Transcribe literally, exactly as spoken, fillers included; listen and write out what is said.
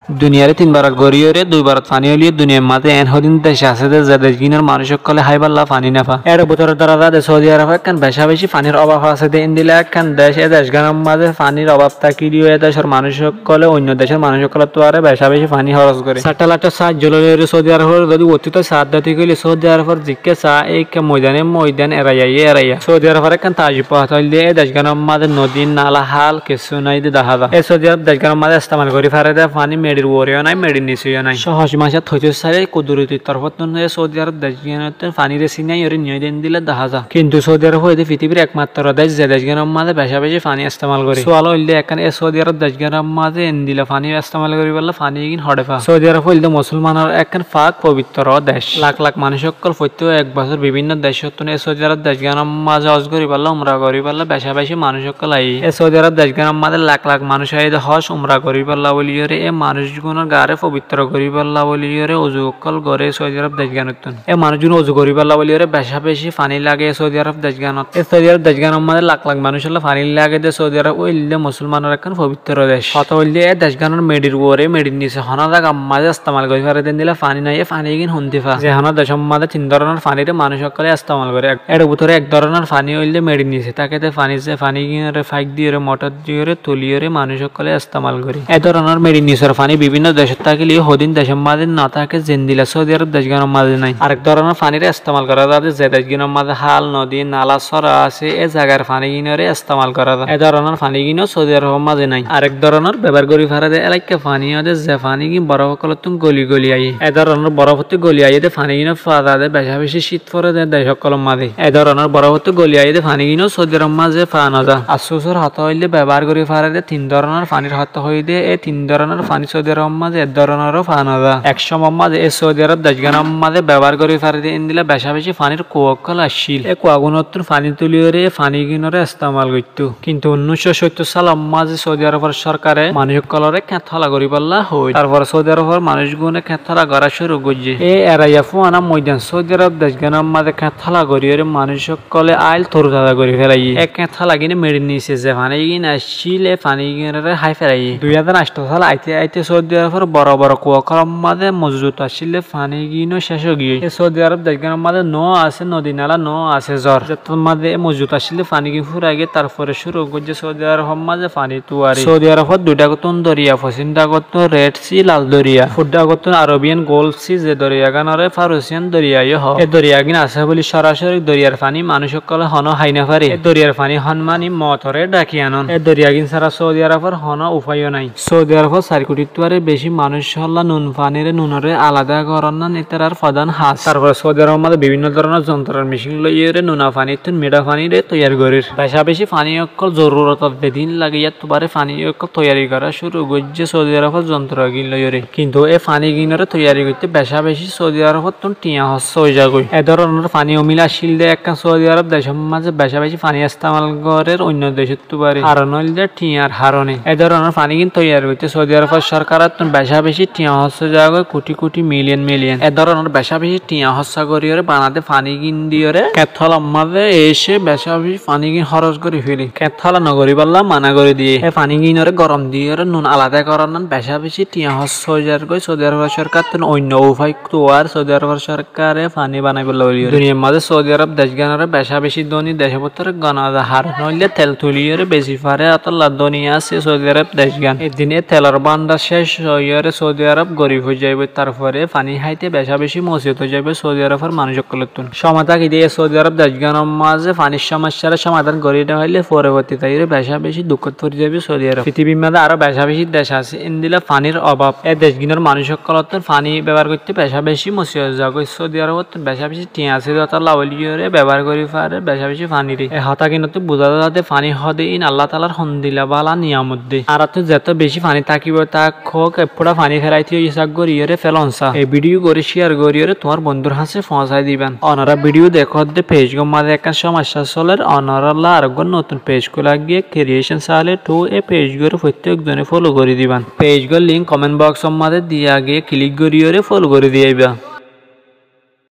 Duniyaré tin barat goríyoré dui barat faní óiliyo duniyair mazé eén hodún dec asé dé ze decgínor manúic ókkolé háibolla faní nofá. Ér bútore dóra za dé Sóudi Arobot ekkán becá-becí fanír obab asé dé endila ekkán dec. É decgánor mazé fanír obab tákileyó é decór manúic ókkolé oinno decór manúic ókkolóttu aró becá-becí faní hóros goré. Satellite or sáaijjo loiyóre Sóudi Arobor zodi uottí toi saádda tákile Sóudi Arobor zikká saá é ikká moidane moidan, eraiyaye eraiyá. Sóudi Arobor ekkán taajjub hotá óilde é decgánor mazé nodi, nala, hál kessú nái dé dahá za. É Sóudi Arob decgánor mazé estemal gorí fare dé faní meçir uoreyó nái, meçir niseyó nái. Sóhos macát hoitó sailé kuduroti torfóttun é Sóudi Arob decgínottún faníre sínaiyóre niyói dé endila dahá za. Kintu Sóudi Arob óilde fitibir ekmattro dec ze decgánor mazé becá-becí faní estemal goré. Sual óilde ekkán é Sóudi Arob decgánor mazé endila faní estemal goríbolla fanígín hoçé fa? Sóudi Arob óilde musolmanor ekkán fak fobittro dec. Lak lak manúic ókkol foittí ek bosór bibínno decóttun é Sóudi Arob decgánor mazé hos goríbolla, umra goríbolla becá-becí manúic ókkol aiyé. É Sóudi Arob decgánor mazé lak lak manúic aiyé dé hos, umra goríbolla bóliyoré. É manúicgunor gaáre fobittro goríbolla bóliyoré uzu ókkol goré Sóudi Arob decgánottún. É manúicgun uzu goríbolla bóliyoré becá-becí faní lage é Sóudi Arob decgánot. É Sóudi Arob decgánor mazé lak lak manúicolla faní lage dé Sóudi Arob óilde musolmanor ekkán fobittro dec. Hotá óilde é decgánor meçir uore, meçir nise honó zagar mazé estemal gorí fare dé endila faní nái. É fanígín hondilla fa? Ze honó decór mazé tin dóronor faníre manúic ókkolé estemal goré. Ér bútore ek dóronor faní óilde meçir nise táke dé faní, ze fanígínoré faik diyóre, motor diyóre, tuliyóre manúic ókkolé estemal goré. É dóronor meçir nisor faní bibínno decót tákileyó hodún decór mazé no táke, zendila Sóudi Arob decgánor mazé nái. Arek dóronor faníre estemal gorá za dé ze decgínor mazé hál, nodi, nala, sóra asé, é zagar fanígínoré estemal gorá za. É dóronor fanígíno Sóudi Arobor mazé nái. Arek dóronor bebohár gorí fare dé élaikka faní óilde ze fanígín borof ókkolóttun goli goli aiyé. É dóronor borofottú goli aiyé dé fanígíno fa za dé becá-becí cít fore dé dec ókkolor mazé. É dóronor borofottú goli aiyé dé fanígíno Sóudi Arobor mazé fa no za. Afsusor hotá óilde bebohár gorí fare dé tin dóronor fanír hotá hoiyí dé, é tin dóronor faní Sóudi Arobor mazé ek dóronoró fa no za. Ek cómor mazé é Sóudi Arob decgánor mazé bebohár gorí fare dé endila becá-becí fanír kua ókkol accíl. É kuagúnottún faní tuliyóre é fanígínoré estemal goittó. Kintu unnúic cót sóittor salor mazé Sóudi Arobor sorkare manúic ókkolóre keñthola goríbolla hoói. Tarfore Sóudi Arobor manúicgune keñthola gorá cúru goijjé. É eraiya fúana moidan Sóudi Arob decgánor mazé keñthola goríyoré manúic ókkolé ail torutaza gorí félaiyé. É keñtholagíne meçir nise ze fanígín accíl, é fanígínoré hái félaiyé. Dui házar añctho sal aite aite Sóudi Arobor boro boro kua ókkolor mazé mozut accíl dé fanígíno céc ói giyói. É Sóudi Arob decgánor mazé noó asé nodi nala, noó asé zor. Zettót mazé é mozut accíl dé fanígín fúrai giyé, tarfore cúru goijjé Sóudi Arobor mazé faní tuari. Sóudi Arobor dui dhagottún doriya, foccím dhagottún Red Sea, Lal Doriya, furub dhagottún Arabian Gulf Sea, ze doriyagánore Farusiyan doriya yó hoó. É doriyagín asé bóli sorasori doriyar faní manúic ókkolé honó hái no fare. É doriyar faní hon mani motoré dhaki anon. É doriyagín sára Sóudi Arobor honó ufáiyo nái. Sóudi Arobor sair kuthíttú aró bicí manúicolla nun faníre, nunoré alada gorónnan ítarar fodán ham. Tarfore Sóudi Arobor mazé bibínno dóronor zontror mecín loiyóre nuna faníttun miçá faníre toiyar gorér. Becá-becí faní ókkol zorurotor zedún lage yíattú baré faní ókkol toiyari gorá cúru goijjé Sóudi Arobor zontrogín loiyóre. Kintu é fanígínoré toiyari goitté becá-becí Sóudi Arobottún thiañ hóssa ói zagói. É dóronor faní omil accíl dé ekkán Sóudi Arob decór mazé becá-becí faní estemal gorér oinno decóttú baré. Haron óilde thiañr harone. É dóronor fanígín toiyar goitté Sóudi Arobor sorkarottún becá-becí thiañ hóssa zagói, kuthí kuthí, miliyon miliyon. É dóronor becá-becí thiañ hóssa goríyoré banadé fanígín diyóre keñtholar mazé ece becá-becí fanígín hóros gorí féle. Keñthola no goríbolla mana gorí diyé. É fanígínoré gorom diyóre nun alada gorónnan becá-becí thiañ hóssa ói zargói. Sóudi Arobor sorkattún oinno ufái tuar Sóudi Arobor sorkare faní banaibólla bóli. Duniyar mazé Sóudi Arob decgánoré becá-becí dóni decór bútore gona za. Haron óilde tel tuliyóre besi fare, ótolla dóni asé Sóudi Arob decgán. Eddin é telor bándar céc óiyore Sóudi Arob gorib ói zaiboi. Tarfore faní háite becá-becí musibot ói zaiboi Sóudi Arobor manúic ókkolóttun. Cómot tákide é Sóudi Arob decgánor mazé fanír cómoccáre cómadán gorí no faille foroborti taiyóre becá-becí dukkót fori zaiboi Sóudi Arob. Fitibir mazé aró becá-becí dec asé endila fanír obab. É decgínor manúic ókkolóttun faní bebohár goitté becá-becí musibot zagói. Sóudi Arobottún becá-becí thiañ asé dé ótolla bóliyoré bebohár gorí farer becá-becí faníre. É hotáginottú buzá za dé faní hoó dé ín Allah taalar hondila bála niyamot dé. Añárattú zetó becí faní tákibo tákok, ek fúça faní félaitó óiye sák goríyoré félon sá. E bídiyu goré cíyar goríyoré tuáñr bondúr hañsé foóñsai diban. Onorá bídiyu dekódde peijgór mazé ekkán cómoccá solér, onorálla areggúa notun peij kúla giyé, Kriyécon Sale tu, e peijgóre foittí ekzone fólo gorí diban. Peijgór link komen boksor mazé diya giyé, kilik goríyoré fólo gorí diyaiba.